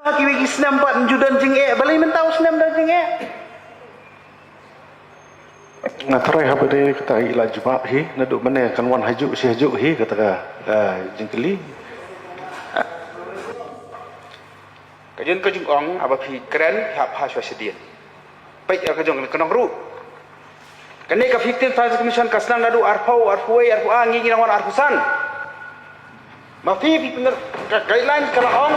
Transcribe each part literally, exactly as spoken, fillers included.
Ha kiwei ki snem pat ym ju don jingeh, balei mynta u snem don jingeh? Nga tharai haba dei kata i la jubab hi, naduh mynne kan wan hajuh shi hajuh hi kata ka, ah, jingkylli. Ka jong ka jingong haba phi kren, phi hap ha shuwa shadien. Peit ïa ka jong ka nongruh. Kane ka fifteenth Finance Commission ka sdang naduh arphew, arphew wei, arphew ar, ngi ngi nang wan arphew san. Ma phi phi pynner ka guideline ka la ong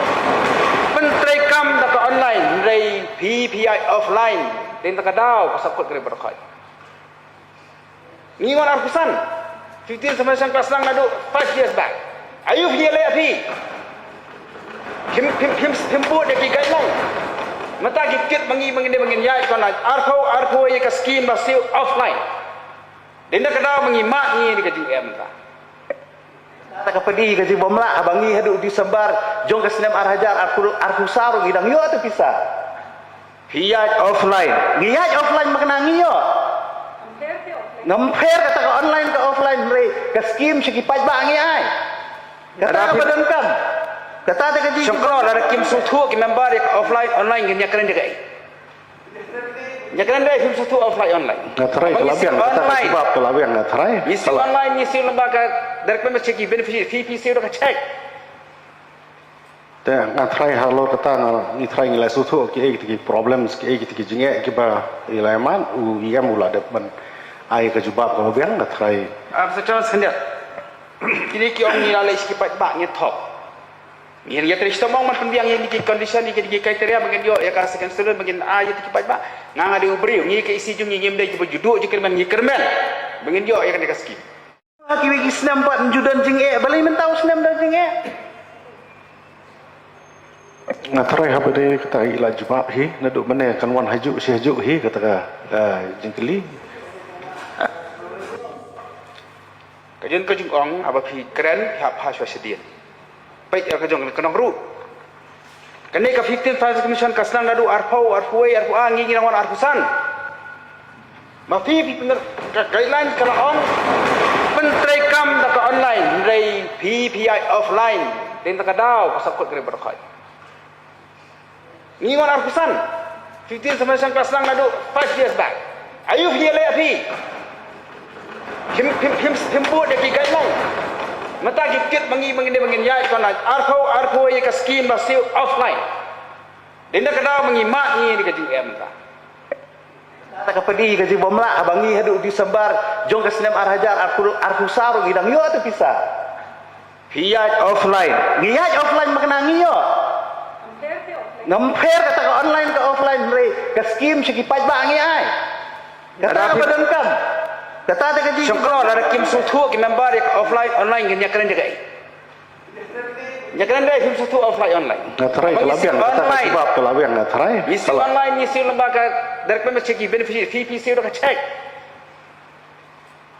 pyntreikam da ka online, hynrei phi phi ïaid offline. Dei na ka daw ka sap kot ka ri baroh khoit. Ngi wan arphew san. Fifteenth Commission ka la sdang naduh five years back. Aïu phi ïaleh phi? Phim phim phim phim bud ïa ki guideline. Mynta ki kit ma ngi ma ngi ne ma ngin ïaid kon arphew arphew ïa ka scheme ba siew offline. Dei na ka daw ma ngi mad ngi ïa ka jingem mynta. Kata ka padi ka jingbymlah ba ngi haduh December jong ka snem ar hajar arphew, arphew san ruh ngi dang ïoh tu pisa. Phi ïaid offline. Ngi ïaid offline ma kane ngi ïoh. Ngam pher kata ka online ka offline, hynrei ka scheme sha ki paidbah ngi ai. Kata ka ba donkam. Kata ka jing. Shongkro lada kim sngewthuh ki member ïa ka offline online ngin ïakren ïa kaei? Ïakren ïa kaei, phim sngewthuh offline online. Nga tharai ka la biang kata ka jubab ka la biang nga tharai. Ngi siew online, ngi siew lyngba ka direct payment check, ki beneficiary, phi phi siew da ka check. Te nga tharai halor kata nga, ngi tharai ngi la sngewthuh kiei kita ki problems, kiei kita ki jingeh kiba i la ïaman, u E M u la dep ban ai ka jubab kaba biang, nga tharai. Ah, Mister Chairman, khyndiat. Kine ki ong ngi la leit sha ki paidbah ngi thok. Ngin ïatrei shitom ong ban pynbiang ïa kine ki condition, ïa kine ki criteria ba ngin ïoh ïa ka second student ba ngin ai ïa ki paidbah. Nga nga dei u briew, ngi ka E C jong ngi ngim dei kiba ju duh ju kyrmen, ngi kyrmen ba ngin ïoh ïa kane ka scheme. Ha kiwei ki snem pat ym ju don jingeh, balei mynta u snem don jingeh? Nga tharai haba dei kata i la jubab hi, naduh mynne kan wan hajuh shi hajuh hi kata ka, ah, jingkylli. Ka jong ka jingong haba phi kren, phi hap ha shuwa shadien. Peit ïa ka jong ka nongruh. Kane ka fifteenth Finance Commission ka sdang naduh arphew, arphew wei, arphew ar, ngi ngi nang wan arphew san. Ma phi phi pynner ka guideline ka la ong pyntreikam da ka online, hynrei phi phi ïaid offline. Dei na ka daw ka sap kot ka ri baroh khoit. Ngi wan arphew san. Fifteenth Commission ka la sdang naduh five years back. Aïu phi ïaleh phi? Phim phim phim phim bud ïa ki guideline. Mynta ki kit ma ngi ma ngi ne ma ngin ïaid kon arphew arphew ïa ka scheme ba siew offline. Dei na ka daw ma ngi mad ngi ïa ka jingem mynta. Kata ka padi ka jingbymlah ba ngi haduh December jong ka snem ar hajar arphew, arphew san ruh ngi dang ïoh tu pisa. Phi ïaid offline. Ngi ïaid offline ma kane ngi ïoh. Ngam pher kata ka online ka offline, hynrei ka scheme sha ki paidbah ngi ai. Kata ka ba donkam. Kata ka jing. Shongkro lada kim sngewthuh ki member ïa ka offline online ngin ïakren ïa kaei? Ïakren ïa kaei, phim sngewthuh offline online. Nga tharai ka la biang kata ka jubab ka la biang nga tharai. Ngi siew online, ngi siew lyngba ka direct payment check, ki beneficiary, phi phi siew da ka check.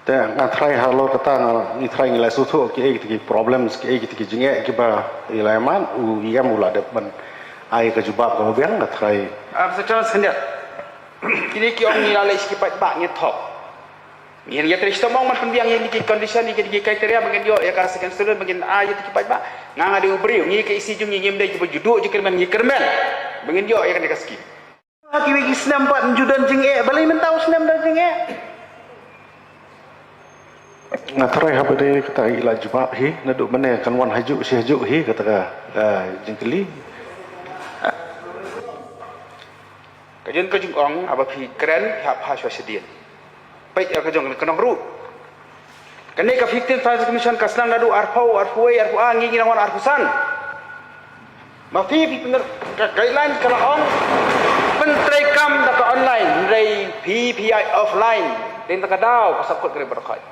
Te nga tharai halor kata nga, ngi tharai ngi la sngewthuh kiei kita ki problems, kiei kita ki jingeh kiba i la ïaman, u E M u la dep ban ai ka jubab kaba biang, nga tharai. Ah, Mister Chairman, khyndiat. Kine ki ong ngi la leit sha ki paidbah ngi thok. Ngin ïatrei shitom ong ban pynbiang ïa kine ki condition, ïa kine ki criteria ba ngin ïoh ïa ka second student ba ngin ai ïa ki paidbah. Nga nga dei u briew, ngi ka E C jong ngi ngim dei kiba ju duh ju kyrmen, ngi kyrmen ba ngin ïoh ïa kane ka scheme. Ha kiwei ki snem pat ym ju don jingeh, balei mynta u snem don jingeh? Nga tharai haba dei kata i la jubab hi, naduh mynne kan wan hajuh shi hajuh hi kata ka, ah, jingkylli. Ka jong ka jingong haba phi kren, phi hap ha shuwa shadien. Peit ïa ka jong ka nongruh. Kane ka fifteenth Finance Commission ka sdang naduh arphew, arphew wei, arphew ar, ngi ngi nang wan arphew san. Ma phi phi pynner ka guideline ka la ong pyntreikam da ka online, hynrei phi phi ïaid offline. Dei na ka daw ka sap kot ka ri baroh khoit.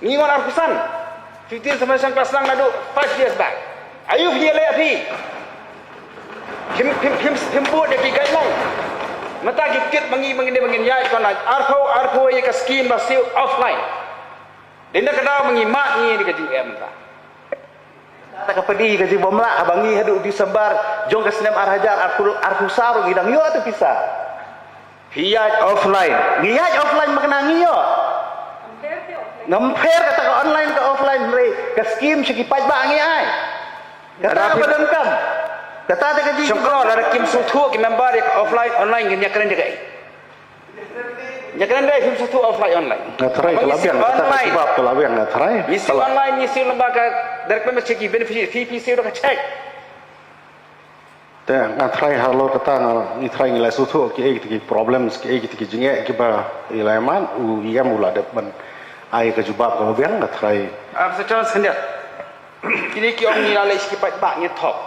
Ngi wan arphew san. Fifteenth Commission ka la sdang naduh five years back. Aïu phi ïaleh phi? Phim phim phim phim bud ïa ki guideline. Mynta ki kit ma ngi ma ngi ne ma ngin ïaid kon arphew arphew ïa ka scheme ba siew offline. Dei na ka daw ma ngi mad ngi ïa ka jingem mynta. Kata ka padi ka jingbymlah ba ngi haduh December jong ka snem ar hajar arphew, arphew san ruh ngi dang ïoh tu pisa. Phi ïaid offline. Ngi ïaid offline ma kane ngi ïoh. Ngam pher kata ka online ka offline, hynrei ka scheme sha ki paidbah ngi ai. Kata ka ba donkam. Kata te ka jing. Shongkro, lada kim sngewthuh ki member ïa ka offline online, ngin ïakren da kaei? Ïakren da kaei phim sngewthuh offline online? Nga tharai ka la biang, kata ka jubab ka la biang, nga tharai. Ngi siew online, ngi siew lyngba ka direct payment, ki beneficiary, phi phi siew da ka cheque. Te nga tharai halor kata nga, ngi tharai ngi la sngewthuh kiei kita ki problems, kiei kita ki jingeh kiba i la ïaman, u E M u la dep ban ai ka jubab kaba biang, nga tharai. Ah, Mister Chairman, khyndiat. Kine ki ong ngi la leit sha ki paidbah, ngi thok.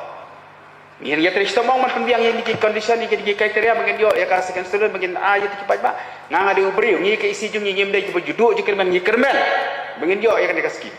Ngi ïa trei shitom ong ban pynbiang ïa kine ki condition, ïa kine ki criteria ba ngin ïoh ïa ka second student ba ngin ai ïa ki paidbah. Nga, nga dei u briew, ngi ka E C jong ngi ngim dei kiba ju duh ju kyrmen, ngi kyrmen ba ngin ïoh ïa kane ka scheme.